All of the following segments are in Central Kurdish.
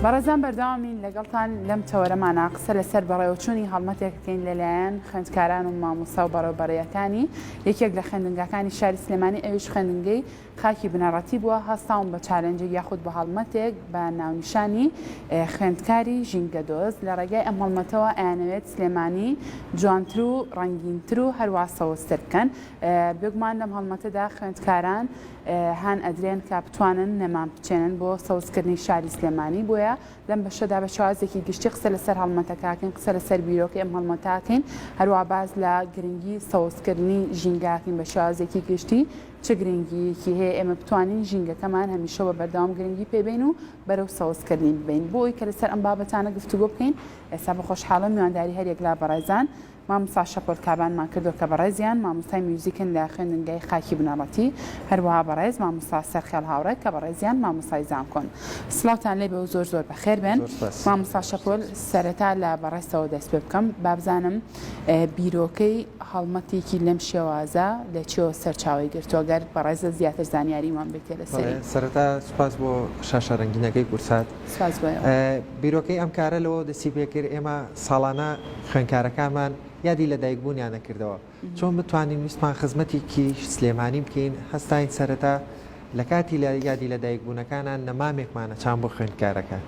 بەڕێزان بەردەوامین لەگەڵتان لەم تەوەرەمانا قسە لەسەر بەڕێوەچوونی هەڵمەتێک بکەین لەلایەن خوێندکاران و مامۆستا و بەڕێوبەرەکانی یەکێک لە خوێندنگاکانی شاری سلێمانی ئەویش خوێندنگەی خاکی بنەڕەتی بووە هەستاون بە challenge ێک یاخود بە هەڵمەتێک بە ناونیشانی خوێندکاری ژینگەدۆست لە ڕێگای ئەم هەڵمەتەوە ئەیانەوێت سلێمانی جوانتر و ڕەنگینتر و هەروا سەوزتر بکەن بێگومان لەم هەڵمەتەدا خوێندکاران هان ئەدرێن کە بتوانن نەمام بچێنن بۆ سەوزکردنی شاری سلێمانی، بۆیە لەم بەشەدا بە شێوازێکی گشتی قسە لەسەر هەڵمەتەکە ئەکەین، قسە لەسەر بیرۆکەی ئەم هەڵمەتە ئەکەین، هەروەها باس لە گرنگی سەوزکردنی ژینگە ئەکەین بە شێوازێکی گشتی، چ گرنگییەکی هەیە ئێمە بتوانین ژینگەکەمان هەمیشە بە بەردەوام گرنگی پێ بەین و بەرەو سەوزکردنی ببەین. بۆ ئەوەی کە لەسەر ئەم بابەتانە گفتوگۆ بکەین، ئێستا بە خۆشحاڵم میوانداری هەریەک لە بەڕێزان مامۆستا شەپۆل کابانمان کردووە کە بەڕێزیان مامۆستای میوزیکن لە خوێندنگای خاکی بنەڕەتی، هەروەها بەڕێز مامۆستا سەرخێڵ هاوڕێ کە بەڕێزیان مامۆستای زانکۆن. سڵاوتان لێ بێ و زۆر زۆر بەخێر بێن. زۆر سپاس. مامۆستا شەپۆل سەرەتا لە بەڕێزتەوە دەست پێ بکەم با بزانم بیرۆکەی هەڵمەتێکی لەم شێوازە لە چیەوە سەرچاوەی گرتووە گەر بەڕێزت زیاتر زانیاریمان بەیتێ بەڵێ لەسەری. سەرەتا سوپاس بۆ شاشە ڕەنگینەکەی کوردسات. سپاس بۆ ئێوە. بیرۆکەی ئەم کارە لەوەوە دەستی پێکرد ئێمە ساڵانە خوێندکارەکانمان یادی لەدایکبوونیان ئەکردەوە چۆن بتوانین ویستمان خزمەتێکی سلێمانی بکەین هەستاین سەرەتا لە کاتی لە یادی لەدایکبوونەکانان نەمامێکمان ئەچان بۆ خوێندکارەکان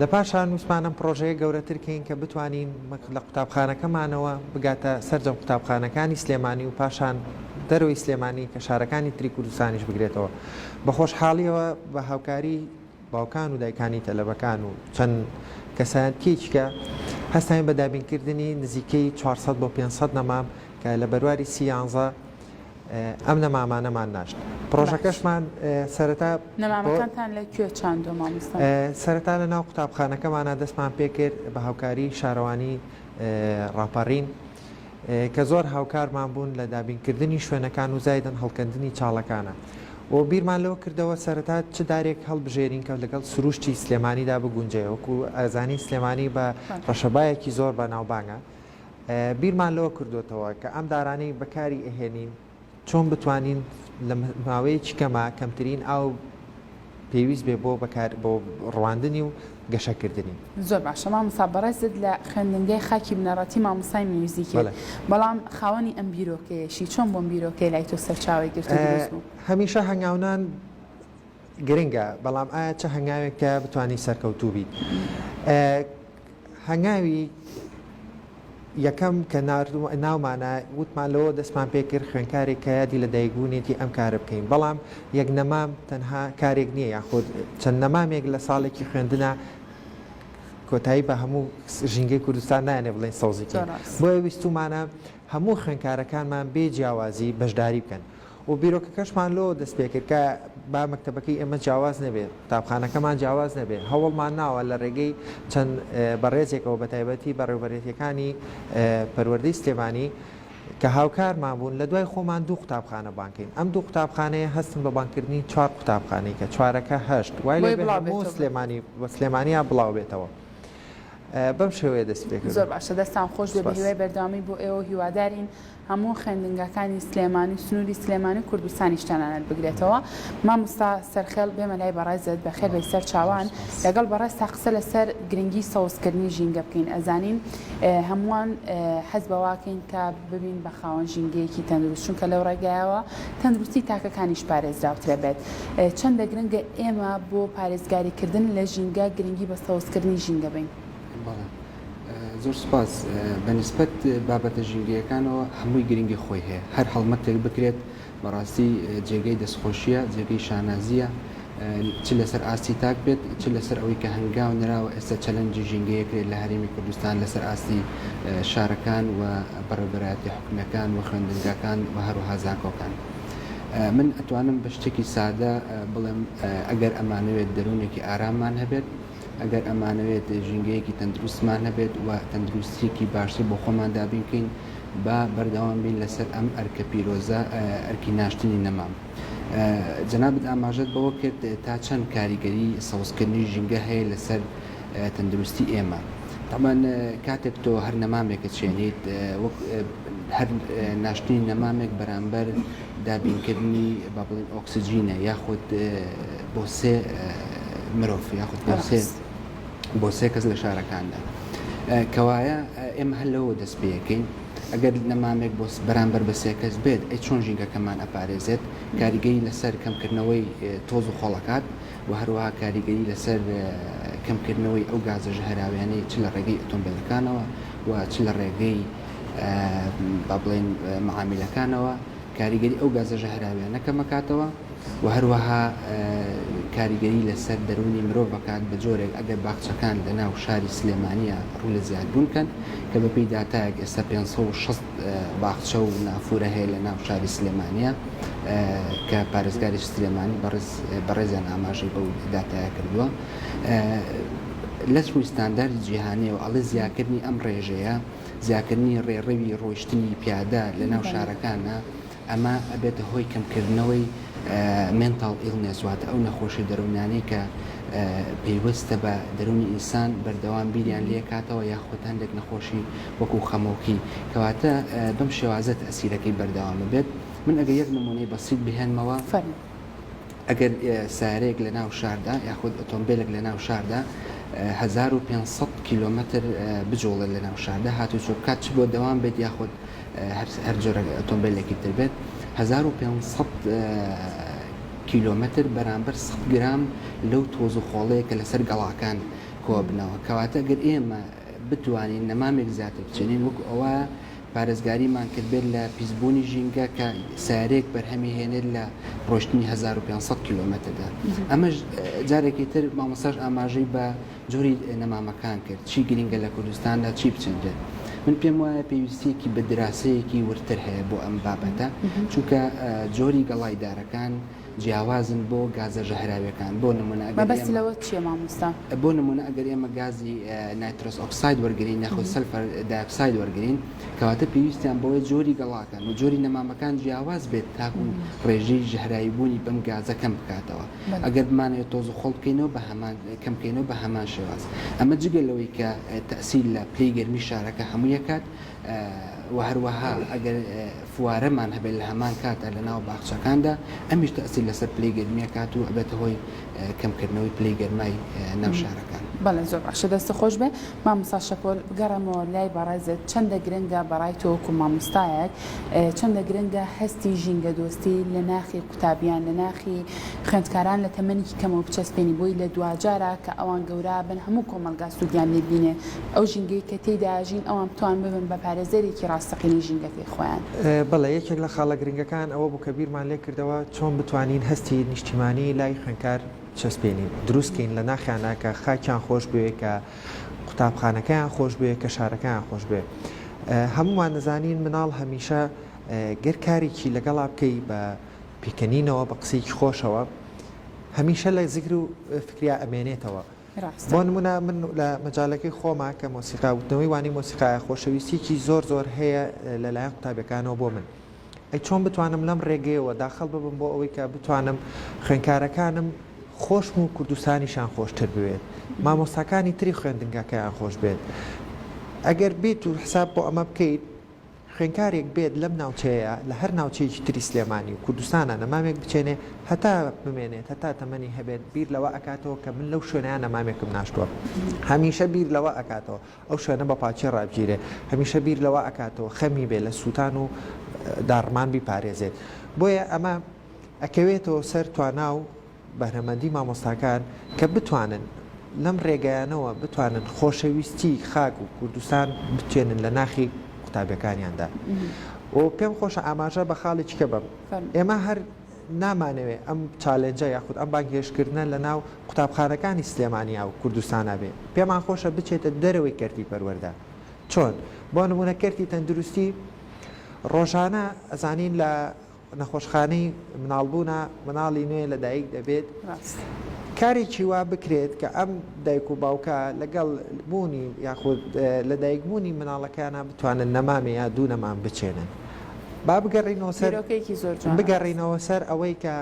لە پاشان ویستمان ئەم پڕۆژەیە گەورەتر کەین کە بتوانین لە قوتابخانەکەمانەوە بگاتە سەرجەم قوتابخانەکانی سلێمانی و پاشان دەرەوەی سلێمانی کە شارەکانی تری کوردستانیش بگرێتەوە بە خۆشحاڵیەوە بە هاوکاری باوکان و دایکانی تەلەبەکان و چەند کەسایەتیەکی کە هەستاین بە دابینکردنی نزیکەی 400 بۆ 500 نەمام کە لە بەرواری سی یانزە ئەم نەمامانەمان ناشت پڕۆژەکەشمان سەرەتا نەمامەکانتان لە کوێ چاندووە مامۆستا؟ سەرەتا لە ناو قوتابخانەکەمانە دەستمان پێکرد بە هاوکاری شارەوانی ڕاپەڕین کە زۆر هاوکارمان بوون لە دابینکردنی شوێنەکان و زایدن هەڵکەندنی چاڵەکانە و بیرمان لەوە کردەوە سەرەتا چ دارێک هەڵبژێرین کە لەگەڵ سروشتی سلێمانیدا بگونجێ وەکو ئەزانین سلێمانی بە ڕەشەبایەکی زۆر بەناوبانگە بیرمان لەوە کردۆتەوە کە ئەم دارانەی بەکاری ئەهێنین چۆن بتوانین لە ماوەیەکی کەما کەمترین ئاو پێویست بێ بۆ بەکار بۆ ڕواندنی و گەشەکردنی. زۆر باشە مامۆستا بەڕێزت لە خوێندنگای خاکی بنەڕەتی مامۆستای میوزیکیت بەڵێ. بەڵام خاوەنی ئەم بیرۆکەیەشی چۆن بۆم بیرۆکەیە لای تۆ سەرچاوەی گرت و دروست بوو؟ هەمیشە هەنگاونان گرنگە بەڵام ئایا چ هەنگاوێک تایە بتوانی سەرکەوتوو بیت؟ هەنگاوی یەکەم کە ناومانە وتمان لەوە دەستمان پێکرد خوێنکارێک کە یادی لە دایکبوونێتی ئەم کارە بکەین بەڵام یەک نەمام تەنها کارێک نییە یاخود چەند نەمامێک لە ساڵێکی خوێندنە کۆتایی بە هەموو ژینگەی کوردستان نایەنێ بڵێن سەوزی بکەین بۆیە ویستومانە هەموو خوێنکارەکانمان بێ جیاوازی بەشداری بکەن و بیرۆکەکەشمان لەوە دەست پێکرد کە با مەکتەبەکەی ئێمە جیاواز نەبێت، قوتابخانەکەمان جیاواز نەبێت، هەوڵمان ناوە لە رێگەی چەند بەڕێزێکەوە بەتایبەتی بەڕێوبەرێتیەکانی پەروەردەی سلێمانی کە هاوکارمان بوون لە دوای خۆمان دوو قوتابخانە بانگ کەین، ئەم دوو قوتابخانەیە هەستن بە بانگکردنی چوار قوتابخانەی کە چوارەکە هەشت وای لێ بێ هەموو سلێمانی بە سلێمانیا بڵاو بێتەوە. بەم شێوەیە دەستی پێکردووە. زۆر باشە دەستان خۆش بێ بەهیوای بەردەوامی بۆ ئێوە و هیوادارین هەموو خوێندنگاکانی سلێمانی و سنووری سلێمانی و کوردستانیش تەنانەت بگرێتەوە. مامۆستا سەرخێڵ بێمە لای بەڕێزت بەخێر بێی سەر چاوان لەگەڵ بەڕێزتا قسە لەسەر گرنگی سەوزکردنی ژینگە بکەین ئەزانین هەمووان حەز بەواکەین کە ببین بە خاوەن ژینگەیەکی تەندروست چونکە لەو ڕێگایەوە تەندروستی تاکەکانیش پارێزراوترە بێت چەندە گرنگە ئێمە بۆ پارێزگاریکردن لە ژینگە گرنگی بە سەوزکردنی ژینگە بەین؟ بەڵێ زۆر سوپاس. بە نیسبەت بابەتە ژینگەیەکانەوە هەمووی گرنگی خۆی هەیە، هەر هەڵمەتێک بکرێت بەڕاستی جێگەی دەستخۆشییە، جێگەی شانازییە، چ لەسەر ئاستی تاک بێت، چ لەسەر ئەوەی کە هەنگاو نراوە ئێستا challenge ی ژینگەیە کرێت لە هەرێمی کوردستان لەسەر ئاستی شارەکان و بەڕێوبەرایەتیە حکومییەکان و خوێندنگاکان و هەروەها زانکۆکان. من ئەتوانم بە شتێکی سادە بڵێم ئەگەر ئەمانەوێت دەروونێکی ئاراممان هەبێت، ئەگەر ئەمانەوێت ژینگەیەکی تەندروستمان هەبێت و تەندروستیەکی باشتر بۆ خۆمان دابین کەین با بەردەوام بین لەسەر ئەم ئەرکە پیرۆزە ئەرکی ناشتنی نەمام. جەنابت ئاماژەت بەوە کرد تا چەند کاریگەری سەوزکردنی ژینگە هەیە لەسەر تەندروستی ئێمە. تەبعەن کاتێک تۆ هەر نەمامێکە چێنیت وەک هەر ناشتنی نەمامێک بەرامبەر دابینکردنی با بڵێین ئۆکسجینە یاخود بۆ سێ مرۆڤ یاخود بۆ سێ. بۆ سێ کەس لە شارەکاندا. کەوایە ئێمە هەر لەوەوە دەست پێ ئەکەین. ئەگەر نەمامێک بۆ بەرامبەر بە سێ کەس بێت، ئەی چۆن ژینگەکەمان ئەپارێزێت؟ کاریگەری لەسەر کەمکردنەوەی تۆز و خۆڵ ئەکات و هەروەها کاریگەری لەسەر کەمکردنەوەی ئەو گازە ژەهراویانەی چ لە ڕێگەی ئۆتۆمبێلەکانەوە و چ لە ڕێگەی با بڵێین مەعامیلەکانەوە کاریگەری ئەو گازە ژەهراویانە کەمەکاتەوە و هەروەها کاریگەری لەسەر دەروونی مرۆڤ ئەکات بە جۆرێک ئەگەر باخچەکان لە ناو شاری سلێمانیە ڕوو لە زیادبوون کەن کە بەپێی داتایەک ئێستا 560 باخچە و نافورە هەیە لە ناو شاری سلێمانیە کە پارێزگاری سلێمانی بەڕێزیان ئاماژەی بەو داتایە کردووە لە ڕووی ستانداردی جیهانیەوە ئەڵێ زیاکردنی ئەم ڕێژەیە زیاکردنی ڕێڕەوی ڕۆیشتنی پیادە لە ناو شارەکانە ئەمە ئەبێتە هۆی کەمکردنەوەی mental illness واتە ئەو نەخۆشی دەروونیانەی کە پەیوەستە بە دەروونی ئینسان بەردەوام بیریان لێکاتەوە یاخود هەندێک نەخۆشی وەکو خەمۆکی کەواتە بەم شێوازە تەئسیرەکەی بەردەوام بێت من ئەگەر یەک نمونەی بەسیت بهێنمەوە ئەگەر سەیارەیەک لە ناو شاردا یاخود ئۆتۆمبیلێک لە ناو شاردا 1500 کیلۆمەتر بجوڵێت لە ناو شاردا هاتوچۆ بکات چ بۆ دەوام بێت یاخود هەر جۆرە ئۆتۆمبیلێکی تر بێت 1500 کیلۆمەتر بەرامبەر 100 گرام لەو تۆز و خۆڵەیە کە لەسەر گەڵاکان کۆبنەوە کەواتە گەر ئێمە بتوانین نەمامێک زیاتر بچێنین وەکو ئەوە پارێزگاریمان کردبێت لە پیسبوونی ژینگە کە سەیارەیەک بەرهەمی هێنێت لە ڕۆشتنی 1500 کیلۆمەتردا. ئەمەش جارێکی تر مامۆستاش ئاماژەی بە جۆری نەمامەکان کرد، چی گرینگە لە کوردستاندا چی بچێنرێت. من پێم وایە پێویستییەکی بە دراسەیەکی وردتر هەیە بۆ ئەم بابەتە، چونکە جۆری گەڵای دارەکان جیاوازن بۆ گازە ژەهراویەکان بۆ نمونە ئەگەر مەبەست لەوە چیە مامۆستا؟ بۆ نمونە ئەگەر ئێمە گازی nitrous oxide وەرگرین یاخود sulfur dioxide وەرگرین کەواتە پێویستیان بەوەیە جۆری گەڵاکان و جۆری نەمامەکان جیاواز بێت تاکو ڕێژەی ژەهراوی بوونی بەم گازە کەم بکاتەوە ئەگەر بمانەوێت تۆز و خۆڵ بکەینەوە بە هەمان کەم بکەینەوە بە هەمان شێواز ئەمە جگە لەوەی کە تەئسیر لە پلەی گەرمی شارەکە هەمووی ئەکات و هەروەها ئەگەر فوارەمان هەبێت لە هەمان کاتا لە ناو باخچەکاندا ئەمیش تەئسیر لەسەر پلەی گەرمی ئەکات و ئەبێتە هۆی کەمکردنەوەی پلەی گەرمای ناو شارەکان. بەڵێ زۆر باشە دەستت خۆش بێ مامۆستا شەپۆل بگەڕێمەوە لای بەڕێزت چەندە گرنگە بەڕای تۆ وەکو مامۆستایەک چەندە گرنگە هەستی ژینگە دۆستی لە ناخی قوتابیان لە ناخی خوێندکاران لە تەمەنێکی کەمەوە بچەسپێنی بۆی لە دواجارا کە ئەوان گەورە بن هەموو کۆمەڵگا سوودیان لێ بینێ ئەو ژینگەی کە تێیدا ئەژین ئەوان بتوان ببن بە پارێزەرێکی ڕاستەقینەی ژینگەکەی خۆیان. بەڵێ، یەکێک لە خاڵە گرنگەکان ئەوە بوو کە بیرمان لێ کردەوە چۆن بتوانین هەستی نیشتیمانی لای خوێندکار بچەسپێنین، دروست کەین لە ناخیانا کە خاکیان خۆش بوێ، کە قوتابخانەکەیان خۆش بوێ، کە شارەکەیان خۆش بوێ. هەموومان دەزانین مناڵ هەمیشە گەر کارێکی لەگەڵا بکەی بە پێکەنینەوە، بە قسەیەکی خۆشەوە، هەمیشە لە زیکر و فکریا ئەمێنێتەوە. ڕاستە. بۆ نمونە من لە مەجالەکەی خۆما کە مۆسیقا وتنەوەی وانەی مۆسیقایە خۆشەویستیەکی زۆر زۆر هەیە لەلایەن قوتابیەکانەوە بۆ من ئەی چۆن بتوانم لەم ڕێگەیەوە داخڵ ببم بۆ ئەوەی کە بتوانم خوێنکارەکانم خۆشم و کوردستانیشان خۆشتر بوێت مامۆستاکانی تری خوێندنگاکەیان خۆش بێت ئەگەر بیت و حساب بۆ ئەمە بکەیت خوێندکارێک بێت لەم ناوچەیە لە هەر ناوچەیەکی تری سلێمانی و کوردستانا نەمامێک بچێنێ هەتا بمێنێت هەتا تەمەنی هەبێت بیر لەوە ئەکاتەوە کە من لەو شوێنەیا نەمامێکم ناشتووە هەمیشە بیر لەوە ئەکاتەوە ئەو شوێنە بە پاکی ڕابگیرێ هەمیشە بیر لەوە ئەکاتەوە خەمی بێ لە سووتان و داڕمان بیپارێزێت بۆیە ئەمە ئەکەوێتەوە سەر توانا و بەهرەمەندی مامۆستاکان کە بتوانن لەم رێگایانەوە بتوانن خۆشەویستی خاک و کوردستان بچێنن لە ناخی قوتابیەکانیاندا و پێم خۆشە ئاماژە بە خاڵێکی کە بەم ئێمە هەر نامانەوێ ئەم challenge ە یاخود ئەم بانگهێشتکردنە لە ناو قوتابخانەکانی سلێمانیا و کوردستانا بێ پێمان خۆشە بچێتە دەرەوەی کەرتی پەروەردە چۆن بۆ نمونە کەرتی تەندروستی ڕۆژانە ئەزانین لە نەخۆشخانەی مناڵبوونە مناڵی نوێ لەدایک دەبێت، کارێکی وا بکرێت کە ئەم دایک و باوکە لەگەڵ بوونی یاخود لەدایکبوونی مناڵەکەیانا بتوانن نەمامێ یا دوو نەمام بچێنن. با بگەڕینەوە سەر بیرۆکەیەکی زۆر جوانە ڕاستە. بگەڕینەوە سەر ئەوەی کە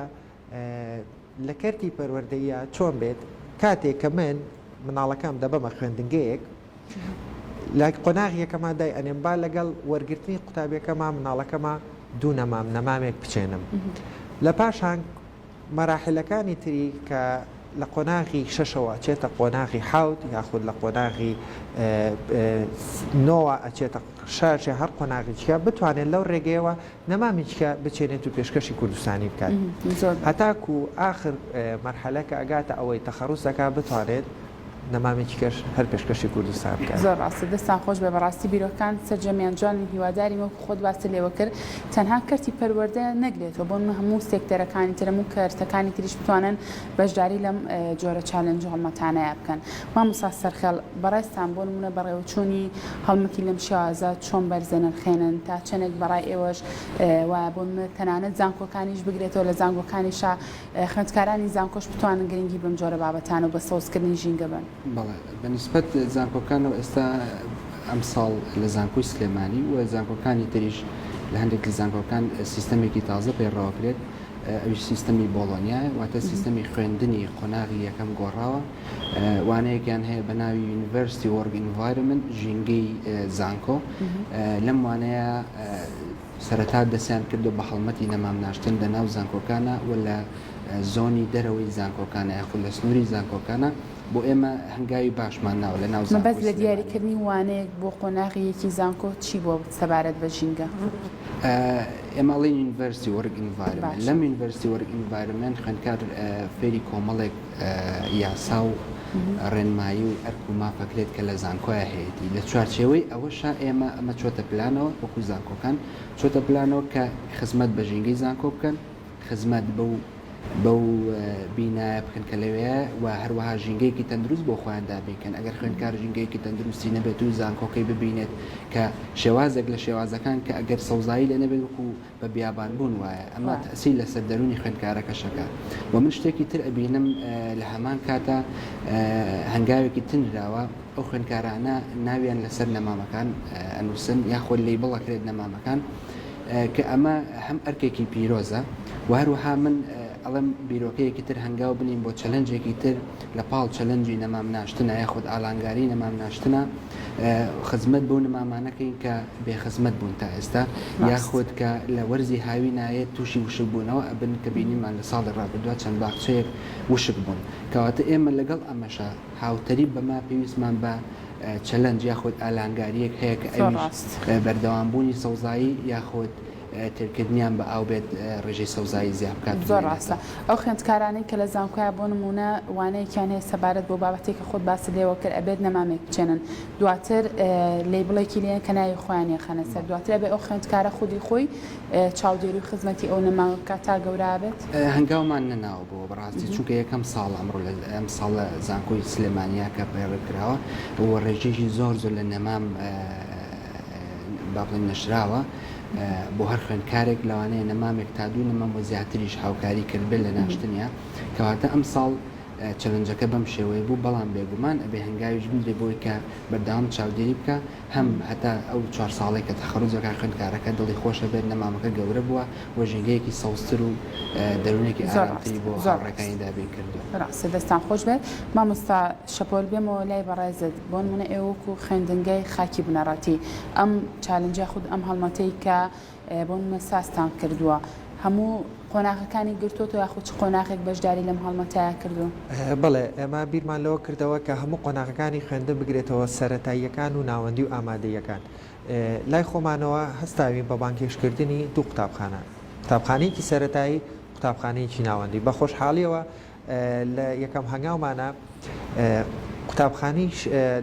لە کەرتی پەروەردەییا چۆن بێت کاتێک کە من مناڵەکەم دەبەمە خوێندنگەیەک، لە قۆناغی یەکەما دای ئەنێم با لەگەڵ وەرگرتنی قوتابیەکەما مناڵەکەما دوو نەمام نەمامێک بچێنم لە پاشان مەراحلەکانی تری کە. لە قۆناغی شەشەوە ئەچێتە قۆناغی حەوت یاخود لە قۆناغی نۆوە ئەچێتە شەش یا هەر قۆناغێکیکە بتوانێت لەو ڕێگەیەوە نەمامێکیکە بچێنێت و پێشکەشی کوردستانی بکات هەتاکو ئاخر مەرحەلە کە ئەگاتە ئەوەی تەخەڕوز دەکات بتوانێت نەمامێکی کەش هەر پێشکەشی کوردستان بکات. زۆر ڕاستە دەستان خۆش بێ بەڕاستی بیرۆکان سەرجەمیان جوانن هیوادارین وەکو خۆت باست لێوە کرد تەنها کەرتی پەروەردە نەگرێتەوە بۆ نمونە هەموو سێکتەرەکانی تر هەموو کەرتەکانی تریش بتوانن بەشداری لەم جۆرە challenge و هەڵمەتانەیا بکەن مامۆستا سەرخێڵ بەڕێزتان بۆ نمونە بەڕێوەچوونی هەڵمەتی لەم شێوازە چۆن بەرز دەنرخێنن تا چەندێک بەڕای ئێوەش وایە بۆ نمونە تەنانەت زانکۆکانیش بگرێتەوە لە زانکۆکانیشا خوێندکارانی زانکۆش بتوانن گرنگی بەم جۆرە بابەتانە و بە سەوزکردنی ژینگە بەن. بەڵێ، بە نیسبەت زانکۆکانەوە ئێستا ئەمساڵ لە زانکۆی سلێمانی و زانکۆکانی تریش لە هەندێک لە زانکۆکان سیستەمێکی تازە پەیڕەوەکرێت ئەویش سیستەمی بۆڵۆنیایە واتە سیستەمی خوێندنی قۆناغی یەکەم گۆڕاوە وانەیەکیان هەیە بە ناوی University Work Environment ژینگەی زانکۆ لەم وانەیە سەرەتا دەستیان کردووە بە هەڵمەتی نەمام ناشتن لە ناو زانکۆکانا و لە زۆنی دەرەوەی زانکۆکانا یاخود لە سنووری زانکۆکانا بۆ ئێمە هەنگاوی باشمان ناوە لە ناو مەبەست زانکۆی لە سلێمانی. دیاریکردنی وانەیەک بۆ قۆناغی یەکی زانکۆ چی بووە سەبارەت بە ژینگە؟ ئێمە ئەڵێین University Work Environment باشە. لەم University Work Environment خوێندکار فێری کۆمەڵێک یاسا و ڕێنمایی و ئەرک و ماف ئەکرێت کە لە زانکۆیا هەیەتی لە چوارچێوەی ئەوەشا ئێمە ئەمە چۆتە پلانەوە وەکو زانکۆکان چۆتە پلانەوە کە خزمەت بە ژینگەی زانکۆ بکەن خزمەت بەو بەو بینایە بکەن کە لەوێ و هەروەها ژینگەیەکی تەندروست بۆ خۆیان دابین کەن ئەگەر خوێندکار ژینگەیەکی تەندروستی نەبێت و زانکۆکەی ببینێت کە شێوازێک لە شێوازەکان کە ئەگەر سەوزایی لێ نەبێت وەکو بە بیابان بوون وایە ئەمە تەئسیر لەسەر دەروونی خوێندکارەکەش ئەکات وە من شتێکی تر ئەبینم لە هەمان کاتا هەنگاوێکی تر نراوە ئەو خوێندکارانە ناویان لەسەر نەمامەکان ئەنووسن یاخود label ئەکرێت نەمامەکان کە ئەمە هەم ئەرکێکی پیرۆزە و هەروەها من ئەڵێم بیرۆکەیەکی تر هەنگاو بنین بۆ challenge ێکی تر لە پاڵ challenge ی نەمام ناشتنە یاخود ئالانگاری نەمام ناشتنە خزمەت بەو نەمامانە کەین کە بێ خزمەت بوون تا ئێستا یاخود کە لە وەرزی هاوینا یەت تووشی وشک بوونەوە ئەبن کە بینیمان لە ساڵی ڕابردووە چەند باخچەیەک وشک بوون کەواتە ئێمە لەگەڵ ئەمەشا هاوتەریب بەمە پێویستمان بە challenge یاخود ئالانگارییەک هەیە کە ئەویش بەردەوامبوونی سەوزایی یاخود تێرکردنیان بە ئاو بێت ڕێژەی سەوزایی زیا بکات و زۆر ڕاستە بمێنێتەوە. ئەو خوێندکارانەی کە لە زانکۆیا بۆ نموونە وانەیەکیان هەیە سەبارەت بەو بابەتەی کە خۆت باست لێوە کرد ئەبێت نەمامێک بچێنن دواتر label ێکی لێن کە ناوی خۆیان یەخەنە سەر دواتر ئەبێ ئەو خوێندکارە خودی خۆی چاودێری و خزمەتی ئەو نەمامە بکات تا گەورە ئەبێت؟ هەنگاومان نەناوە بۆ بەڕاستی چونکە یەکەم ساڵە ئەمڕۆ لە ئەم ساڵ لە زانکۆی سلێمانیا کە پەیڕەو کراوە و ڕێژەیەکی زۆر زۆر لە نەمام با بڵێین نەشراوە بۆ هەر خوێندکارێک لەوانەیە نەمامێک تا دوو نەمام و زیاتریش هاوکاری کردبێت لە ناشتنیا کەواتە ئەمساڵ challenge ەکە بەم شێوەیە بوو بەڵام بێگومان ئەبێ هەنگاویش بنرێ بۆی کە بەردەوام چاودێری بکا هەم هەتا ئەو چوار ساڵەی کە تەخەروج ئەکا خوێندکارەکە دڵی خۆش ئەبێت نەمامەکە گەورە بووە و ژینگەیەکی سەوزتر و دەروونێکی زۆر ئارامتری ڕاستە بۆ زۆر هاوڕێکانی ڕاستە دابین کردووە. ڕاستە دەستان خۆش بێت مامۆستا شەپۆل بێمەوە لای بەڕێزت بۆ نمونە ئێوە وەکو خوێندنگای خاکی بنەڕەتی ئەم challenge یاخود ئەم هەڵمەتەی کە بۆ نمونە سازتان کردووە هەموو قۆناغەکانی گرتۆتەوە یاخود چ قۆناغێک بەشداری لەم هەڵمەتەیا کردووە؟ بەڵێ ئێمە بیرمان لەوە کردەوە کە هەموو قۆناغەکانی خوێندن بگرێتەوە سەرەتاییەکان و ناوەندی و ئامادەییەکان لای خۆمانەوە هەستاوین بە بانگهێشتکردنی دوو قوتابخانە قوتابخانەیەکی سەرەتایی قوتابخانەیەکی ناوەندی بە خۆشحاڵیەوە لە یەکەم هەنگاومانە قوتابخانەی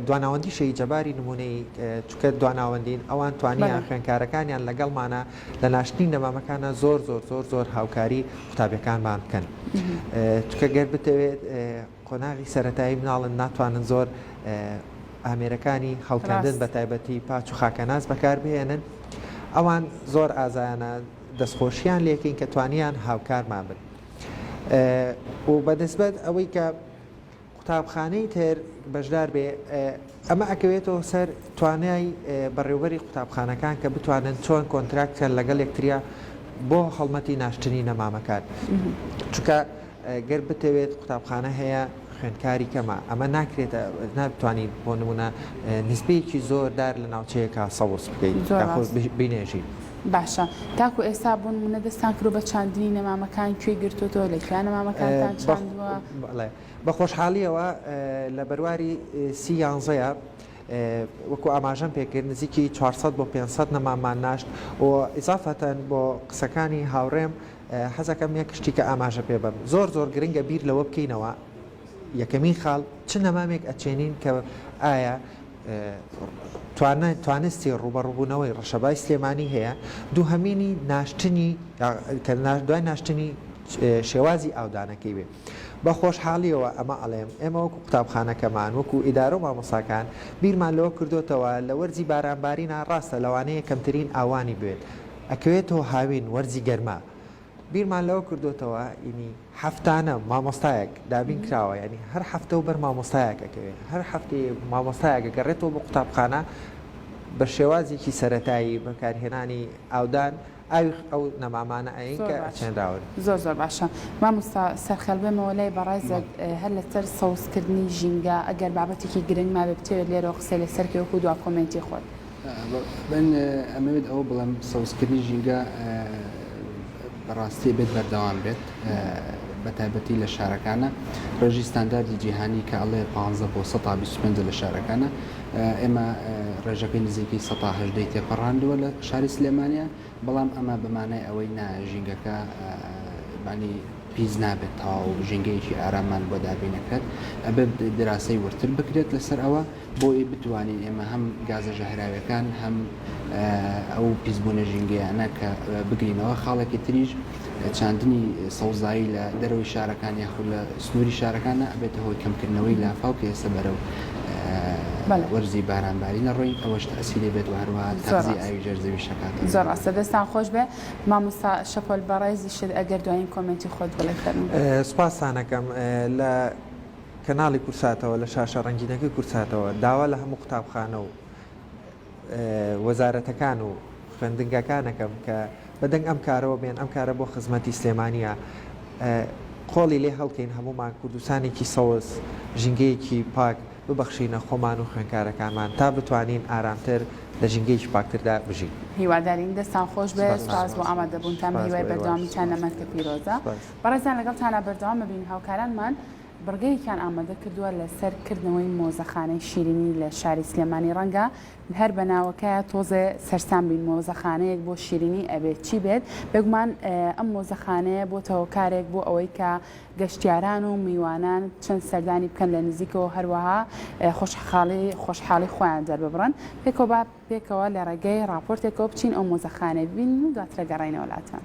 دواناوەندی شەهید جەباری نمونەی چونکە دواناوەندین ئەوان توانیان خوێنکارەکانیان لەگەڵمانە لە ناشتنی نەمامەکانە زۆر زۆر زۆر زۆر هاوکاری قوتابیەکانمان بکەن چونکە گەر بتەوێت قۆناغی سەتایی مناڵن ناتوانن زۆر ئامێرەکانی هەڵکەندن بە تایبەتی پاچ و خاکەناز بەکاربهێنن ئەوان زۆر ئازایانە دەستخۆشیان لێکەین کە توانیان هاوکارمان بن و بە نسبەت ئەوەی کە قوتابخانەی تر بەشدار بێ ئەمە ئەکەوێتەوە سەر توانای بەڕێوبەری قوتابخانەکان کە بتوانن چۆن contract کەن لەگەڵ یەکتریا بۆ هەڵمەتی ناشتنی نەمامەکان چونکە گەر بتەوێت قوتابخانە هەیە خوێندکاری کەمە ئەمە ناکرێت ناتوانین بۆ نمونە نسبەیەکی زۆر دار لە ناوچەیەکە سەوز بکەیت بینێژین. باشە تاکو ئێستا بۆ نمونە دەستان کردوە بە چاندنی نەمامەکان کوێی گرتۆتەوە لە کوێ نەمامەکانتان چاندوە؟ بەڵێ بە خۆشحاڵیەوە لە بەرواری سی یانزەیە وەکو ئاماژەم پێکرد نزیکی 400 بۆ 500 نەماممان ناشت و ئیزافەتەن بۆ قسەکانی هاوڕێم حەزەکەم یەک شتی کە ئاماژە پێ بەم زۆر زۆر گرنگە بیر لەوە بکەینەوە یەکەمین خاڵ چ نەمامێک ئەچێنین کە ئایا توانستی ڕووبەڕووبوونەوەی ڕەشەبای سلێمانی هەیە، دووهەمینی ناشتنی کە دوای ناشتنی شێوازی ئاودانەکەی بێ. بە خۆشحاڵیەوە ئەمە ئەڵێم ئێمە وەکو قوتابخانەکەمان وەکو ئیدارە و مامۆستاکان بیرمان لەوە کردۆتەوە لە وەرزی بارانبارینا ڕاستە لەوانەیە کەمترین ئاوانی بوێت ئەکەوێتەوە هاوین وەرزی گەرما بیرمان لەوە کردۆتەوە ینی هەفتانە مامۆستایەک دابین کراوە ینی هەر هەفتە و بەر مامۆستایەک ئەکەوێ هەر هەفتەیە مامۆستایەک ئەگەڕێتەوە بۆ قوتابخانە بە شێوازێکی سەرەتایی بەکارهێنانی ئاودان ئاوی ئەو نەمامانە ئەین زۆر کە باشە ئەچێنراون. زۆر زۆر باشە مامۆستا سەرخێڵ بێمەوە لای بەڕێزت هەر لەسەر سەوزکردنی ژینگە ئەگەر بابەتێکی گرنگ مابێ بتەوێت لێرەوە قسەی لەسەر کەی وەکو دوا کۆمێنتی خۆت. من ئەمەوێت ئەوە بڵێم سەوزکردنی ژینگە بەڕاستی بێت بەردەوام بێت بە تایبەتی لە شارەکانە ڕێژی ستانداردی جیهانی کە ئەڵێ 15 بۆ 125 لە شارەکانە ئێمە ڕێژەکەی نزیکەی 118 تێپەڕاندووە لە شاری سلێمانە بەڵام ئەمە بە مانای ئەوەی نا ژینگەکە بانی پیس نابێت تەواو ژینگەیەکی ئارامان بۆ دابینەکرێت ئەبێت دراسەی وردتر بکرێت لەسەر ئەوە بۆی بتوانین ئێمە هەم گازە ژەهراویەکان هەم ئەو پیسبوونە ژینگەیانە کە بگرینەوە خاڵێکی تریش چاندنی سەوزایی لە دەرەوەی شارەکان یاخود لە سنووری شارەکانە ئەبێتە هۆی کەمکردنەوەی لافاو کە ئێستا بەرەو وەرزی بارانباری نەڕۆین ئەوەش تەئسیری بێت و هەروەها تەغزی ئاوی ژێر زەوی شەکاتەوە. زۆر ڕاستە دەستان خۆش بێ مامۆستا شەپۆل بەڕێزیشت ئەگەر دوایین کۆمێنتی خۆت بڵێ فەرموو. سوپاستان ئەکەم لە کەناڵی کوردساتەوە لە شاشە ڕەنگینەکەی کوردساتەوە داوا لە هەموو قوتابخانە و وەزارەتەکان و خوێندنگەکان ئەکەم کە بەدەنگ ئەم کارەوە بێن ئەم کارە بۆ خزمەتی سلێمانیە قۆڵی لێ هەڵکەین هەموومان کوردستانێکی سەوز ژینگەیەکی پاک ببەخشینە خۆمان و خوێنکارەکانمان تا بتوانین ئارامتر لە ژینگەیەکی پاکتردا بژین. هیوادارین دەستان خۆش بێت سپاس سپاس بۆ ئامادەبوونتان بە سپاس هیوای بۆ ئێوەش بەردەوامیتان لەم سپاس ئەرکە پیرۆزە سپاس. بەڕێزان لەگەڵتانا بەردەوام ئەبین هاوکارانمان بڕگەیەکیان ئامادە کردووە لەسەر کردنەوەی مۆزەخانەی شیرینی لە شاری سلێمانی ڕەنگە هەر بە ناوەکەیا تۆزێ سەرسام بین مۆزەخانەیەک بۆ شیرینی ئەبێت چی بێت بێگومان ئەم مۆزەخانەیە بۆتە هۆکارێک بۆ ئەوەی کە گەشتیاران و میوانان چەند سەردانی بکەن لە نزیکەوە هەروەها خۆشحاڵی خۆشحاڵی خۆیان دەرببڕن پێکەوە با پێکەوە لە ڕێگەی ڕاپۆرتێکەوە بچین ئەو مۆزەخانەیە ببینین و دواترە گەڕێینەوە لاتان.